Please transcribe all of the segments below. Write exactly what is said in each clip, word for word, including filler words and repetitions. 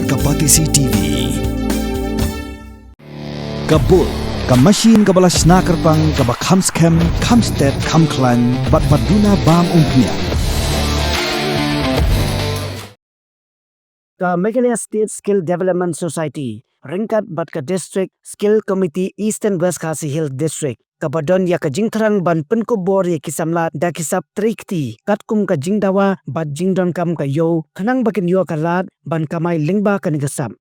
Ka Batesi T V. Ka Bull, ka machine kaba la shna kyrpang, kaba kham skhem, kham stet, kham khlaiñ, bad ba duna bam umphniang. Ka Meghalaya State Skill Development Society ryngkat bad ka District Skill Committee Eastern West Khasi Hills District, kaba don ïa ka jingthrang ban pynkup bor ïa ki samla da ki sap trei kti katkum ka jingdawa bad jingdonkam ka ïew, khnang ba kin ïoh ka lad ban kamai lyngba kane ka sap.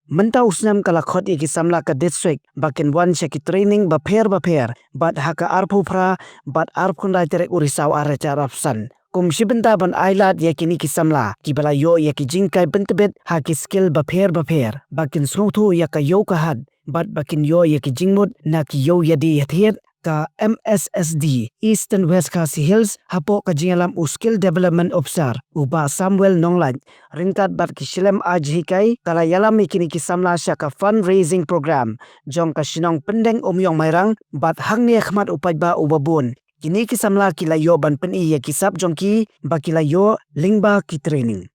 Mynta u snem ka la khot ïa ki samla ka district ba kin wan sha ki training bapher bapher, bad ha ka arphew phra bad arphew khyndai tarik u Risaw ar hajar arphew san, kum shi bynta ban ai lad ïa kine ki samla kiba la ïoh ïa ki jinghikai byntbit ha ki skill bapher bapher, ba kin sngewthuh ïa ka ïew ka hat, bad ba kin ïoh ïa ki jingmut na ki ïew ïadie ïathied. Ka M S S D Eastern West Khasi Hills, hapoh ka jingïalam u Skill Development Officer, u Bah Samuel Nonglait, ryngkat bad ki shlem ai jinghikai, ka la ïalam ïa kine ki samla sha ka fundraising program jong ka shnong Pyndengumiong Mairang, bad hangne ha khmat u paidbah uba bun, kine ki samla ki la ïoh ban pyni ïa ki sap jong ki ba ki la ïoh lyngba ki training.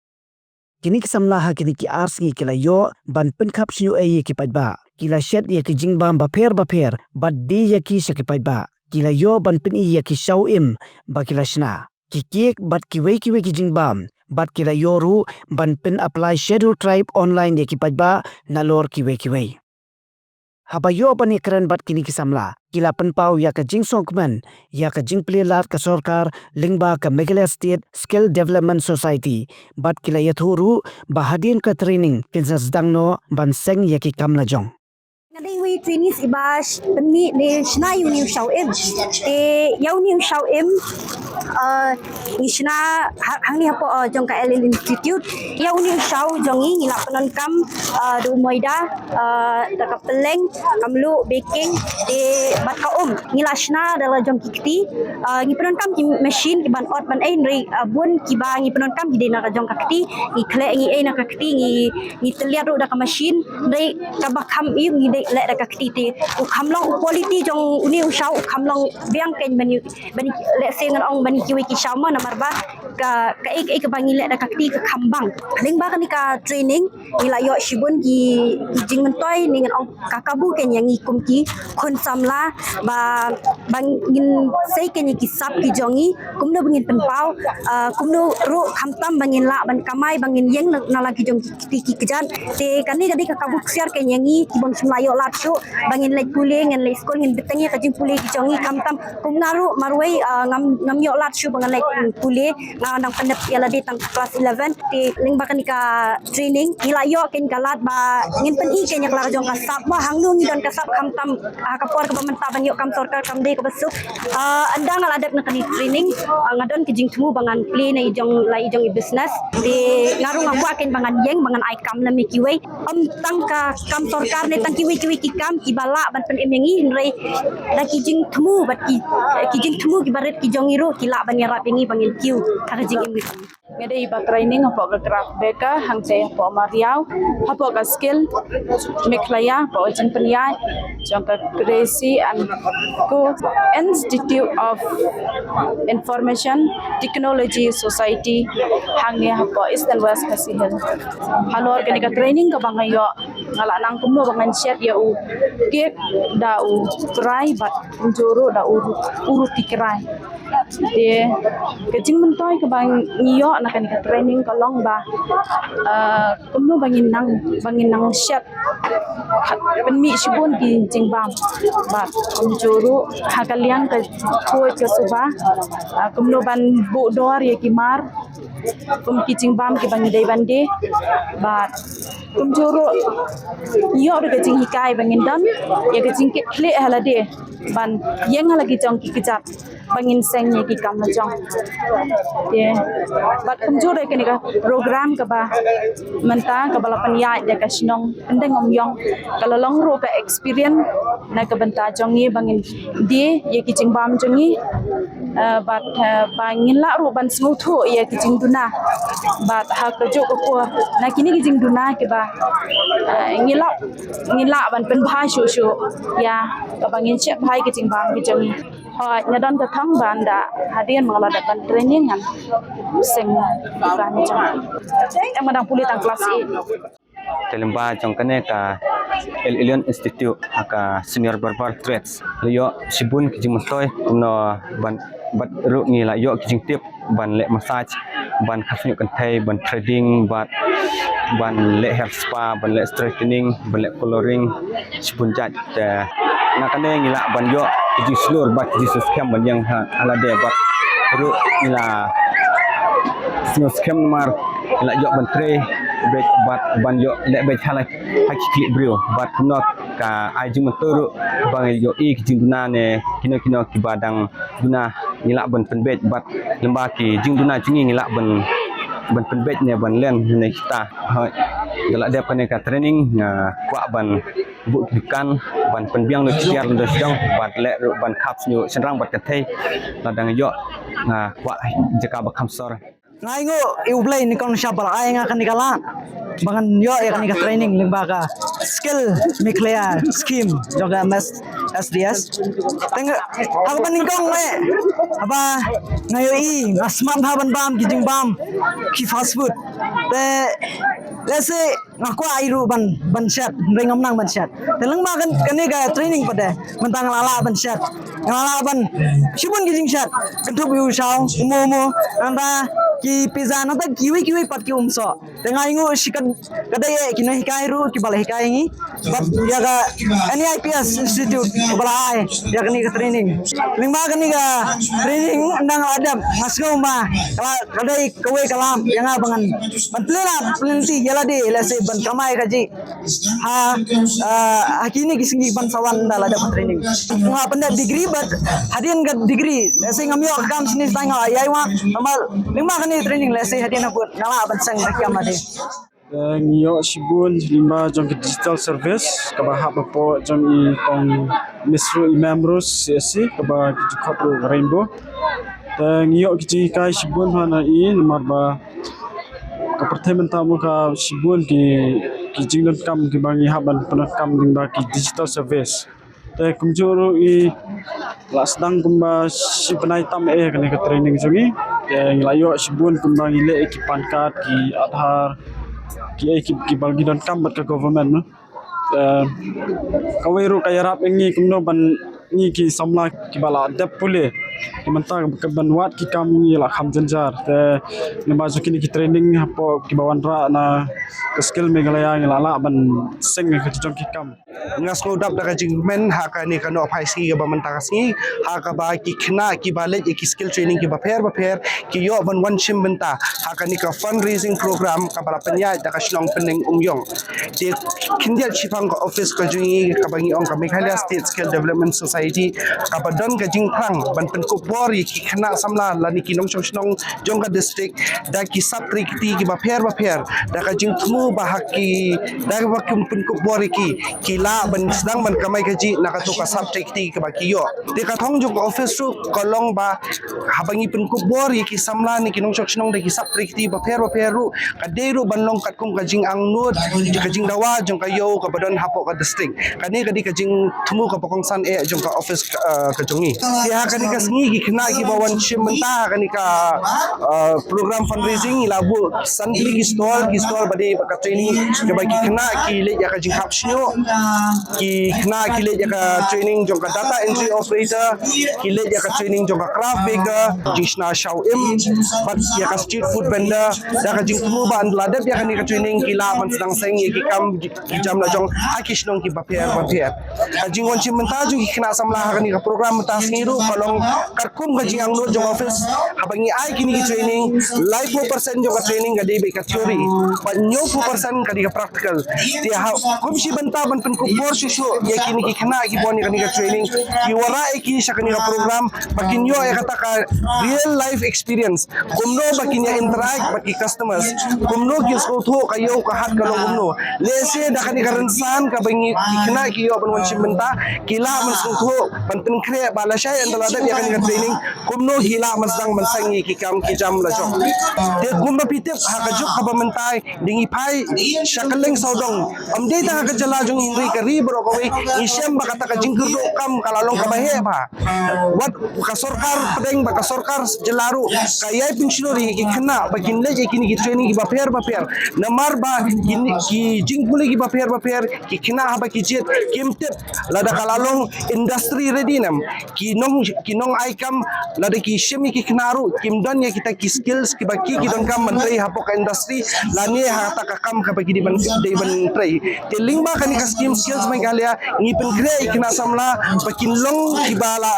Kine ki samla ha kine ki ar sngi ki la ïoh ban pynkhap shñiuh ei ïa ki paidbah. Ki la shet ïa ki jingbam bapher bapher bad die ïa ki sha ki paidbah. Ki la ïoh ban pyni ïa ki shaw im ba ki la shna, ki cake bad kiwei kiwei ki jingbam, bad ki la ïoh ruh ban pyn-apply Schedule Tribe online ïa ki paidbah nalor kiwei kiwei. Haba ïoh ban ïakren bad kine ki samla, ki la pynpaw ïa ka jingsngewkmen ïa ka jingplie lad ka sorkar lyngba ka Meghalaya State Skill Development Society, bad ki la ïathuh ruh ba hadien ka training kin sa sdang noh ban seng ïa ki kam lajong. Nga dei iwei i trainees iba sh-, pynmih ne shna ïa une u shaw im. Te ïa une u shaw im, eh, ngi shna ha-, hangne hapoh, eh, jong ka L L Institute. Ïa une u shaw jong ngi, ngi la pyndonkam, eh, da u moida, eh, da ka pylleng, ka mluh, baking, te bad ka um. Ngi la shna da la jong ki kti, eh, ngi pyndonkam ki machine kiban ot ban ei, hynrei, eh, bun kiba ngi pyndonkam ki dei na ka jong ka kti, ngi khleh ngi ei na ka kti, ngi, ngi tylliat ruh da ka machine, hynrei kaba kham im ngi dei leh da ka kti te. U kham long u quality jong une u shaw, u kham long biang kein ban ïa, ban ïa, let's say ngan ong ban ïa kiwei ki shaw mo, namar ba ka, kaei kaei kaba ngi leh da ka kti ka kham bang. Lyngba kane ka training ngi la ïoh shibun ki, ki jingmyntoi ne ngan ong ka kabu kein ïa ngi kum ki khun samla ba, ba ngin sei kein ïa ki sap ki jong ngi kumno ba ngin pynpaw, ah, kumno ruh khamtam ba ngin lah ban kamai ba ngin ïeng na, na la ki jong ki kti ki kjat. Te kane ka dei ka kabu ksiar kein ïa ngi kiba ngim shym la ïoh lad shuh ba ngin leit pule, ngin leit skul, ngin bteng ïa ka jingpule ki jong ngi khamtam kum nga ruh marwei, ah, ngam, ngam ïoh lad shuh ba ngan leit pule, nga dang pyndep ïa lade tang klas eleven. Te lyngba kane ka training ngi la ïoh kein ka lad ba ngin pyni kein ïa ka la ka jong ka sap mo, hangno ngi don ka sap khamtam, ah, ka por kaba mynta ban ïoh kam sorkar kam dei kaba suk. Ah, ynda nga la dep na kane training, ah, nga don ka jingthmu ba ngan plie na i jong, la i jong i business. Te nga ruh nga kwah kein ba ngan ïeng ba ngan ai kam lem ïa kiwei. Ym tang ka kam sorkar ne tang kiwei kiwei ki kam kiba lah ban pynim ïa ngi, hynrei da ki jingthmu bad ki, ki jingthmu kiba rit ki jong ngi ruh ki lah ban ïarap ïa ngi ba ngin kiew ha ka jingim. Nga dei iba training hapoh ka craft baker hangtei hapoh Mariaw, hapoh ka skill Meghalaya, hapoh ka jingpynïaid jong ka Krisi and Co Institute of Information Technology Society, hangne hapoh Eastern West Khasi Hills. Halor kane ka training kaba nga ïoh, nga la nang kumno ba ngan shet ïa u cake da u krai bad kumjuh ruh da u, u ruti krai. Te ka jingmyntoi kaba ngi ïoh na kane ka training ka long ba, ah, kumno ba ngin nang, ba ngin nang shet, pynmih shibun ki jingbam. Bad kumjuh ruh ha ka liang ka khuid ka suba, ah, kumno ban buh dor ïa ki mar kum ki jingbam kiba ngi dei ban die. Bad kumjuh ruh ïoh ruh ka jinghikai ba ngin don ïa ka jingkitkhlieh ha lade ban ïeng ha la ki jong ki kjat ba ngin seng ïa ki kam lajong. Te bad kumjuh ruh kane ka program kaba mynta kaba la pynïaid da ka shnong Pyndengumiong ka la long ruh ka experience na ka bynta jong ngi ba ngin die ïa ki jingbam jong ngi. Eh, bad, eh, ba ngin lah ruh ban sngewthuh ïa ki jingduna. Bad ha kajuh ka por na kine ki jingduna kiba, eh, ngi lah, ngi lah ban pynbha shuh shuh ïa kaba ngin shet bha ïa ki jingbam ki jong ngi. Hooid, nga don ka thong ba ynda hadien ba nga la dep ban training ngan seng ïa ki kam jong ngi. Em, nga dang pule tang klas eight. Te lyngba jong kane ka El Elyon Institute ha ka Senior Barber Trades la ïoh shibun ki jingmyntoi kumno ban, bad ruh ngi la ïoh ki jingtip ban leh massage, ban khapsniew kynthei, ban threading, bad ban leh hair spa, ban leh straightening, ban leh colouring, shibun jait. Te na kane ngi lah ban ïoh ki jingshlur bad ki jingsngewskhem ban ïeng ha, ha lade bad ruh ngi la sngewskhem namar ngi la ïoh ban trei bad ban ïoh leh bad ha la ha ki khlieh briew bad kumno ka ai jingmyntoi ruh ba ngi ïohi ki jingduna ne kino kino kiba dang duna ngi lah ban pynbeit bad lyngba ki jingduna jong ngi ngi lah ban, ban pynbeit ne ban len ne kita. Hooid. Da la dep kane ka training nga kwah ban buh ki dukan ban pynbiang lut ki tiar lyndoh sdang bad leh ruh ban khapsniew shynrang bad kynthei. Lada nga ïoh nga kwah jaka ba kham sor. Nga ainguh ïa U Blei nyngkong sha ba la ai nga kane ka lad ba ngan ïoh ïa kane ka training lyngba ka Skill Meghalaya Scheme jong ka M S S D S. Te nga, haba nyngkong eh, haba nga ïohi nga smat bha ban bam ki jingbam ki fast food. Te lehse nga kwah ruh ban, ban shet, hynrei ngam nang ban shet. Te lyngba kan, kane ka training pat de mynta nga la lah ban shet. Nga la lah ban shibun ki jingshet. Kynthup ïa u shaw, u momo, nangta ki pizza, nangta kiwei kiwei pat ki umsoh. Te nga ainguh shi ka, ka dei eh ki nonghikai ruh kiba la hikai ngi. Bad ïa ka N E I P S Institute ba la ai ïa kane ka training. Lyngba kane ka training ynda nga la dep nga sngew ba ka la, ka dei kawei ka lad ïa nga ba ngan ban plie la plie lynti ïa lade lehse ban kamai kajih ha, ah, ha kine ki sngi ban sa wan ynda la dep training. Nga pyndep degree bad hadien ka degree lehse ngam ïoh ka kam shane, sa nga ïai wad namar lyngba kane training lehse hadien ha kut nga lah ban seng da ki kam lade. Te ngi ïoh shibun lyngba jong ka digital service kaba hap hapoh jong i kong Miss Ru, i mem Ru C S C kaba ki ju khot ruh ka Rainbow. Te ngi ïoh ki jinghikai shibun ha na i namar ba ka pyrthei mynta mo ka shibun ki, ki jingdonkam kiba ngi hap ban pyndonkam lyngba ki digital service. Te kumjuh ruh ngi la sdang kumba shi bnai tam eh kane ka training jong ngi. Te ngi la ïoh shibun kumba ngi leh ki pan card, ki Aadhaar, ki eh ki, kiba ngi donkam bad ka government, no. Te kawei ruh ka ïarap ïa ngi kumno ban ngi ki samla kiba la dep pule. Ki mynta ka ban wad ki kam ngi la kham jynjar. Te namar jong kine ki training hapoh kiba wanrah na ka Skill Meghalaya ngi la lah ban seng ka jong ki kam. Nga sngewdap da ka jingkmen ha kane ka nohphai sngi kaba mynta ka sngi, ha kaba ki khynnah kiba leit ïa ki skill training kiba pher ba pher ki ïoh ban wan shim bynta ha kane ka fundraising program kaba la pynïaid da ka shnong Pyndenguh Umïong. Te khyndiat shipang ka office ka jong ngi kaba ngi ong ka Meghalaya State Skill Development Society kaba don ka jingthrang ban pynkup bor ïa ki khynnah samla lane ki nongshong shnong jong ka district da ki sap trei kti kiba pher ba pher, da ka jingthmu ba ha ki, da kaba kin pynkup bor ïa ki, ki lah ban sdang ban kamai kajih na kato ka sap trei kti kaba ki ïoh. Te ka thong jong ka office ruh ka long ba haba ngi pynkup bor ïa ki samla ne ki nongshong shnong da ki sap trei kti ba pher ba pher ruh, ka dei ruh ban long katkum ka jingangnud, ka jingdawa jong ka ïew kaba don hapoh ka district. Kane ka dei ka jingthmu kaba kongsan eh jong ka office, eh, ka jong ngi. Te ha kane ka sngi ki khynnah kiba wan shim bynta ha kane ka, eh, program fundraising ngi la buh san tylli ki stall, ki stall ba dei ba ka training kaba ki khynnah ki leit ïa ka jingkhapsniew, ki khynnah ki leit ïa ka training jong ka data entry operator, ki leit ïa ka training jong ka craft maker, jingshna shaw im, bad ïa ka street food vendor, da ka jingthmu ba ynda la dep ïa kane ka training ki lah ban sdang seng ïa ki kam ki jam la jong ha ki shnong kiba pher ba pher. Ka jingwan shim bynta jong ki khynnah samla ha kane ka program mynta sngi ruh ka long katkum ka jingangnud jong office, haba ngi ai kine ki training, laiphew percent jong ka training ka dei beit ka theory, bad hynñiewphew percent ka dei ka practical. Te ha kum shi bynta ban pynkup bor shuh shuh ïa kine ki khynnah kiba wan ïa kane ka training, ngi wanrah ïa ki sha kane ka program ba kin ïoh ïa kata ka real life experience. Kumno ba kin ïa interact bad ki customers, kumno kin sngewthuh ka ïew ka hat ka long kumno. Lehse da kane ka rynsan kaba ngi, ki khynnah ki ïoh ban wan shim bynta, ki lah ban sngewthuh, ban pynkhreh ba lashai ynda la dep ïa kane ka training kumno ki lah ban sdang ban seng ïa ki kam ki jam la jong. Te kumba phi tip ha ka juk kaba mynta dang ïa phai sha ka leng sawdong. Ym dei tang ha ka jylla jong ngi hynrei ka ri baroh kawei ngi shem ba kata ka jingkyrduh kam ka la long kaba heh bha. Wat ka sorkar pdeng bad ka sorkar jylla ruh ka ïai pynshlur ïa ki khynnah ba kin leit ïa kine ki training kiba pher ba pher. Namar ba ki, ki jingpule kiba pher ba pher ki khynnah haba ki jied kim tip lada ka la long industry ready ne em. Ki nong, ki nong ai kam lada ki shim ïa ki khynnah ruh kim don ïa kita ki skills kiba ki, ki donkam ban trei hapoh ka industry lane ha kata ka kam kaba ki dei ban, dei ban trei. Te lyngba kane ka scheme Skills Meghalaya ngi pynkhreh ïa ki khynnah samla ba kin long kiba la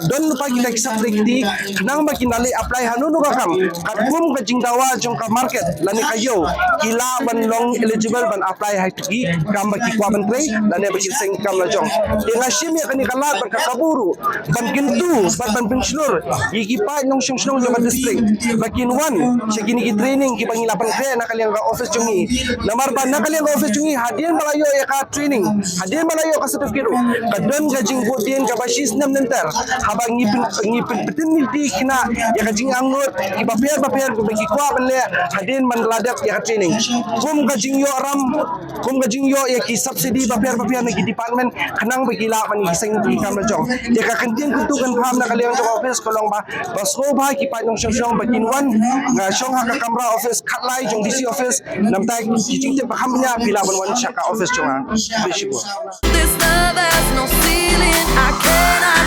don lypa kita ki subject kti khnang ba kin da leit apply hano hano ka kam. Katkum ka jingdawa jong ka market lane ka ïew ki lah ban long eligible ban apply ha ki kam ba ki kwah ban trei lane ba kin seng kam la jong. Te nga shim ïa kane ka lad bad ka kabu ruh ban kyntu bad ban pynshlur ïa ki paid nongshong shnong jong ka district ba kin wan sha kine ki training kiba ngi la pynkhreh na ka liang ka office jong ngi. Namar ba na ka liang ka office jong ngi hadien ba la ïoh ïa ka training, hadien ba la ïoh ka certificate ruh ka don ka jingbuddien kaba shisnem nenter haba ngi pyn, ngi pyn, pynpyntip ïa ki khynnah ïa ka jingangnud kiba pher ba pher kiba ki kwah ban leh hadien ban la dep ïa ka training. Kum ka jingïoh ram, kum ka jingïoh ïa ki subsidy ba pher ba pher na ki department khnang ba ki lah ban ïa ki seng ki kam la jong. Ïa ka kyntien kyntu kynpham na ka liang jong office ka long ba ba sngewbha ki paid nongshong shnong ba kin wan, nga shong ha ka kamra office khatlai jong D C office, namar ki jingtip ba kham bniah phi lah ban wan sha ka office jong nga. Khublei shibun. This love has no ceiling. I cannot